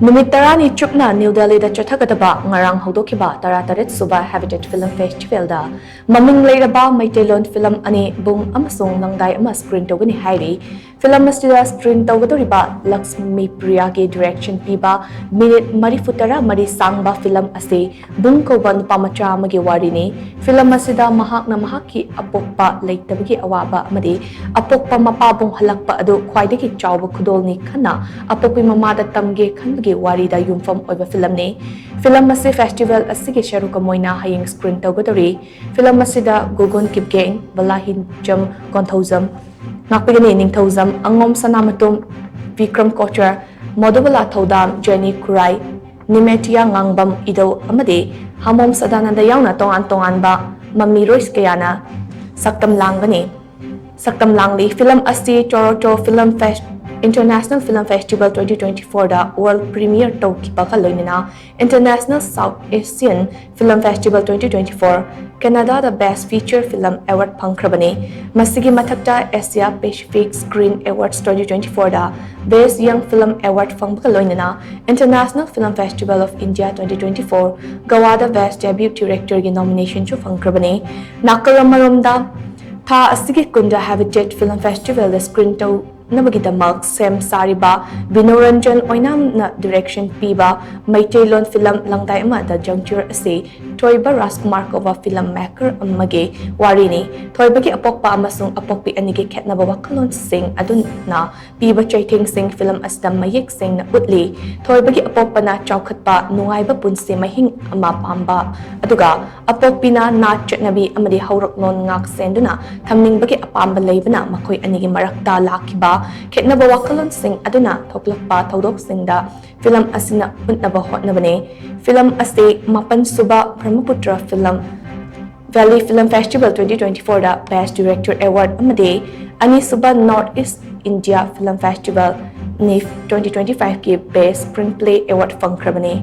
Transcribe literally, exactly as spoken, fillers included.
ꯅꯨꯃꯤꯠ ꯇꯔꯥꯅꯤ ꯆꯨꯞꯅ ꯅ꯭ꯌꯨ ꯗꯦꯜꯂꯤꯗ ꯆꯠꯊꯒꯗꯕ ꯉꯔꯥꯡ ꯍꯧꯗꯣꯛꯈꯤꯕ ꯇꯔꯥꯇꯔꯦꯠ ꯁꯨꯕ ꯍꯦꯕꯤꯇꯦꯠ ꯐꯤꯂꯝ ꯐꯦꯁꯇꯤꯚꯦꯜꯗ ꯃꯃꯤꯡ ꯂꯩꯔꯕ ꯃꯩꯇꯩꯂꯣꯟ ꯐꯤꯂꯝ ꯑꯅꯤ ꯕꯨꯡ ꯑꯃꯁꯨꯡ ꯂꯪꯗꯥꯏ ꯑꯃ ꯁ꯭ꯀ꯭ꯔꯤꯟ ꯇꯧꯒꯅꯤ ꯍꯥꯏꯔꯤ꯫ ꯐꯤꯂꯝ ꯑꯁꯤꯗ ꯁ꯭ꯀ꯭ꯔꯤꯟ ꯇꯧꯒꯗꯧꯔꯤꯕ ꯂꯛꯁꯃꯤ ꯄ꯭ꯔꯤꯌꯥꯒꯤ ꯗꯤꯔꯦꯛꯁꯟ ꯄꯤꯕ ꯃꯤꯅꯤꯠ ꯃꯔꯤꯐꯨ ꯇꯔꯥ ꯃꯔꯤ ꯁꯥꯡꯕ ꯐꯤꯂꯝ ꯑꯁꯤ ꯕꯨꯡ ꯀꯧꯕ ꯅꯨꯄꯥ ꯃꯆꯥ ꯑꯃꯒꯤ ꯋꯥꯔꯤꯅꯤ꯫ ꯐꯤꯂꯝ ꯑꯁꯤꯗ ꯃꯍꯥꯛꯅ ꯃꯍꯥꯛꯀꯤ ꯑꯄꯣꯛꯄ ꯂꯩꯇꯕꯒꯤ ꯑꯋꯥꯕ ꯑꯃꯗꯤ ꯑꯄꯣꯛꯄ ꯃꯄꯥꯕꯨꯡ ꯍꯜꯂꯛꯄ ꯑꯗꯨ ꯈ꯭ꯋꯥꯏꯗꯒꯤ ꯆꯥꯎꯕ ꯈꯨꯗꯣꯜꯅꯤ ꯈꯟꯅ ꯑꯄꯣꯛꯄꯤ ꯃꯃꯥꯗ ꯇꯝꯒꯦ ꯈꯟꯕꯒꯤ ꯋꯥꯔꯤꯗ ꯌꯨꯝꯐꯝ ꯑꯣꯏꯕ ꯐꯤꯂꯝꯅꯤ꯫ ꯐꯤꯂꯝ ꯑꯁꯤ ꯐꯦꯁꯇꯤꯚꯦꯜ ꯑꯁꯤꯒꯤ ꯁꯔꯨꯛ ꯑꯃ ꯑꯣꯏꯅ ꯍꯌꯦꯡ ꯁ꯭ꯀ꯭ꯔꯤꯟ ꯇꯧꯒꯗꯧꯔꯤ꯫ ꯐꯤꯂꯝ ꯑꯁꯤꯗ ꯒꯨꯒꯨꯟ ꯀꯤꯞꯒꯦꯡ, ꯕꯂꯥꯍꯤꯟꯖꯝ ꯀꯣꯟꯊꯧꯖꯝ, ꯉꯥꯛꯄꯤꯒꯅꯤ ꯅꯤꯡꯊꯧꯖꯝ, ꯑꯉꯣꯝ ꯁꯅꯥꯃꯇꯨꯝ, ꯕꯤꯀ꯭ꯔꯝ ꯀꯣꯆꯔ, ꯃꯣꯗꯨꯕꯂꯥ ꯊꯧꯗꯥꯝ, ꯖꯦꯅꯤ ꯈꯨꯔꯥꯏ, ꯅꯤꯃꯦꯇꯤꯌꯥ ꯉꯥꯡꯕꯝ ꯏꯗꯧ ꯑꯃꯗꯤ ꯍꯥꯃꯣꯝ ꯁꯗꯥꯅꯟꯗ ꯌꯥꯎꯅ ꯇꯣꯉꯥꯟ ꯇꯣꯉꯥꯟꯕ ꯃꯃꯤꯔꯣꯏ ꯀꯌꯥꯅ ꯁꯛꯇꯝ ꯂꯥꯡꯒꯅꯤ꯫ ꯁꯛꯇꯝ ꯂꯥꯡꯂꯤ꯫ ꯐꯤꯂꯝ ꯑꯁꯤ ꯇꯣꯔꯣꯟꯇꯣ ꯐꯤꯂꯝ ꯐꯦꯁ-, international film festival twenty twenty ꯐꯣꯔꯗ ꯋꯥꯔꯜ ꯄ꯭ꯔꯤꯃꯤꯌꯔ ꯇꯧꯈꯤꯕꯒ ꯂꯣꯏꯅꯅ international South Asian film festival twenty twenty four ꯀꯦꯅꯥꯗꯥꯗ ꯕꯦꯁ ꯐꯤꯆꯔ ꯐꯤꯂꯝ ꯑꯦꯋꯥꯔꯗ ꯐꯪꯈ꯭ꯔꯕꯅꯤ꯫ ꯃꯁꯤꯒꯤ ꯃꯊꯛꯇ Asia Pacific screen awards twenty twenty ꯐꯣꯔꯗ ꯕꯦꯁ ꯌꯪ ꯐꯤꯂꯝ ꯑꯦꯋꯥꯔꯗ ꯐꯪꯕꯒ ꯂꯣꯏꯅꯅ international film festival of India twenty twenty four ꯒꯋꯥꯗ ꯕꯦꯁ ꯗꯦꯕ꯭ꯌꯨ ꯗꯤꯔꯦꯛꯇꯔꯒꯤ ꯅꯣꯃꯤꯅꯦꯁꯟꯁꯨ ꯐꯪꯈ꯭ꯔꯕꯅꯤ꯫ ꯅꯥꯀꯜ ꯑꯃꯔꯣꯝꯗ, ꯊꯥ ꯑꯁꯤꯒꯤ ꯀꯨꯟꯗ ꯍꯦꯕꯤꯇꯦꯠ ꯐꯤꯂꯝ ꯐꯦꯁꯇꯤꯚꯦꯜꯗ ꯁ꯭ꯀ꯭ꯔꯤꯟ ꯇꯧꯅꯕꯒꯤꯗꯃꯛ ꯁꯦꯝ ꯁꯥꯔꯤꯕ ꯕꯤꯅꯣꯔꯟꯖꯟ ꯑꯣꯏꯅꯥꯝꯅ ꯗꯤꯔꯦꯛꯁꯟ ꯄꯤꯕ ꯃꯩꯇꯩꯂꯣꯟ ꯐꯤꯂꯝ ꯂꯪꯗꯥꯏ ꯑꯃ ꯗ ꯖꯪꯆꯨꯔ ꯑꯁꯤ ꯊꯣꯏꯕ ꯔꯥꯖꯀꯨꯃꯥꯔ ꯀꯧꯕ ꯐꯤꯂꯝ ꯃꯦꯀꯔ ꯑꯃꯒꯤ ꯋꯥꯔꯤꯅꯤ꯫ ꯊꯣꯏꯕꯒꯤ ꯑꯄꯣꯛꯄ ꯑꯃꯁꯨꯡ ꯑꯄꯣꯛꯄꯤ ꯑꯅꯤꯒꯤ ꯈꯦꯠꯅꯕ ꯋꯥꯈꯜꯂꯣꯟꯁꯤꯡ ꯑꯗꯨꯅ ꯄꯤꯕ ꯆꯩꯊꯦꯡꯁꯤꯡ ꯐꯤꯂꯝ ꯑꯁꯤꯗ ꯃꯌꯦꯛ ꯁꯦꯡꯅ ꯎꯠꯂꯤ꯫ ꯊꯣꯏꯕꯒꯤ ꯑꯄꯣꯛꯄꯅ ꯆꯥꯎꯈꯠꯄ, ꯅꯨꯡꯉꯥꯏꯕ ꯄꯨꯟꯁꯤ ꯃꯍꯤꯡ ꯑꯃ ꯄꯥꯝꯕ, ꯑꯗꯨꯒ ꯑꯄꯣꯛꯄꯤꯅ ꯅꯥꯠ ꯆꯠꯅꯕꯤ ꯑꯃꯗꯤ ꯍꯧꯔꯛꯂꯣꯟ ꯉꯥꯛ ꯁꯦꯟꯗꯨꯅ ꯊꯝꯅꯤꯡꯕꯒꯤ ꯑꯄꯥꯝꯕ ꯂꯩꯕꯅ ꯃꯈꯣꯏ ꯑꯅꯤꯒꯤ ꯃꯔꯛꯇ ꯂꯥꯛꯈꯤꯕ ꯈꯦꯠꯅꯕ ꯋꯥꯈꯜꯂꯣꯟꯁꯤꯡ ꯑꯗꯨꯅ ꯊꯣꯛꯂꯛꯄ ꯊꯧꯗꯣꯛꯁꯤꯡꯗ ꯐꯤꯂꯝ ꯑꯁꯤꯅ ꯎꯠꯅꯕ ꯍꯣꯠꯅꯕꯅꯤ꯫ ꯐꯤꯂꯝ ꯑꯁꯤ ꯃꯥꯄꯟ ꯁꯨꯕ Brahmaputra film valley film festival twenty twenty ꯐꯣꯔꯗ ꯕꯦꯁ ꯗꯤꯔꯦꯛꯇꯔ ꯑꯦꯋꯥꯔꯗ ꯑꯃꯗꯤ ꯑꯅꯤꯁꯨꯕ north east India film festival, NEIFF, twenty twenty ꯐꯥꯏꯚꯀꯤ ꯕꯦꯁ ꯁ꯭ꯀ꯭ꯔꯤꯟ ꯄ꯭ꯂꯦ ꯑꯦꯋꯥꯔꯗ ꯐꯪꯈ꯭ꯔꯕꯅꯤ꯫